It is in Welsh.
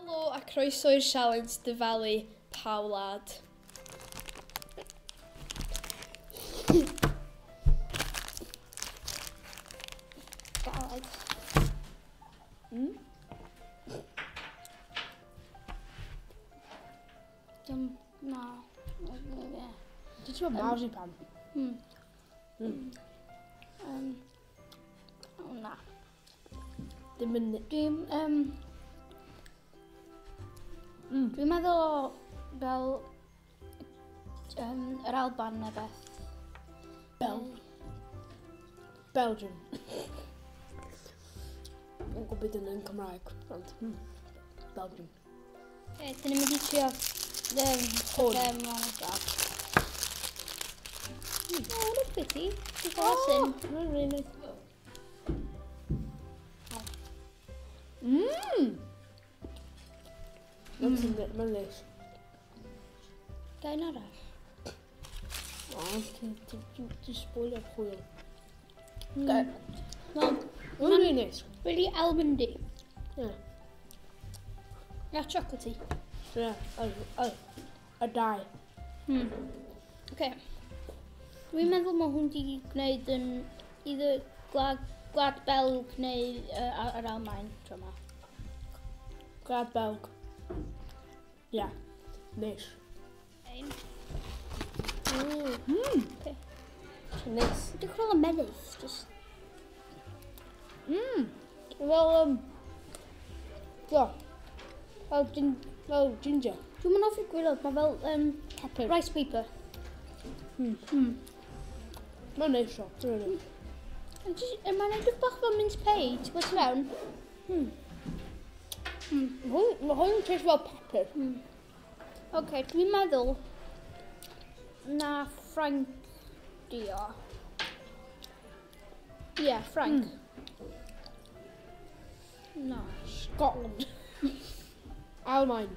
Helo a croeso i'r sialens dyfalu pa wlad. Galed. Dim, na. Ie. Dwi'n teimlo marzipan. O, na. Dim yn... Dwi'n, Dwi'n meddwl o fel yr Alban neu beth. Belgium. Dwi'n gwybod beth yn Cymraeg, ond Belgium. Okay, dyn ni'n mynd i trio Hwn. Nesaf. Oh, look pretty. Dwi'n gwybod. Mae'n really nice. Mmm! Mae'n neis. Gain arall. O, ti'n spoilio hwyl. Well, Mae'n really neis. really almondy. Yeah. Yeah, chocolatey. Yeah, a dau. Okay. Dwi'n meddwl mae hwn wedi gwneud yn either Gwlad Belg neu yr Almaen tro yma. Gwlad Belg. Yeah, neis. Ein. Okay. Neis. Dwi'n cael y melys, just... Fel, yeah. Fel ginger. Dwi'n mynd hoffi gwylod, mae fel Pepper. Rice paper. Mae'n neis o. Dwi'n neis. Mae'n edrych bach fel mince pie, ti'n gwybod ti fewn? Mae hwn yn taste fel pepper. Oce, dwi'n meddwl na Ffrainc di o. Ie, yeah, Ffrainc. Na. Scotland. Almain.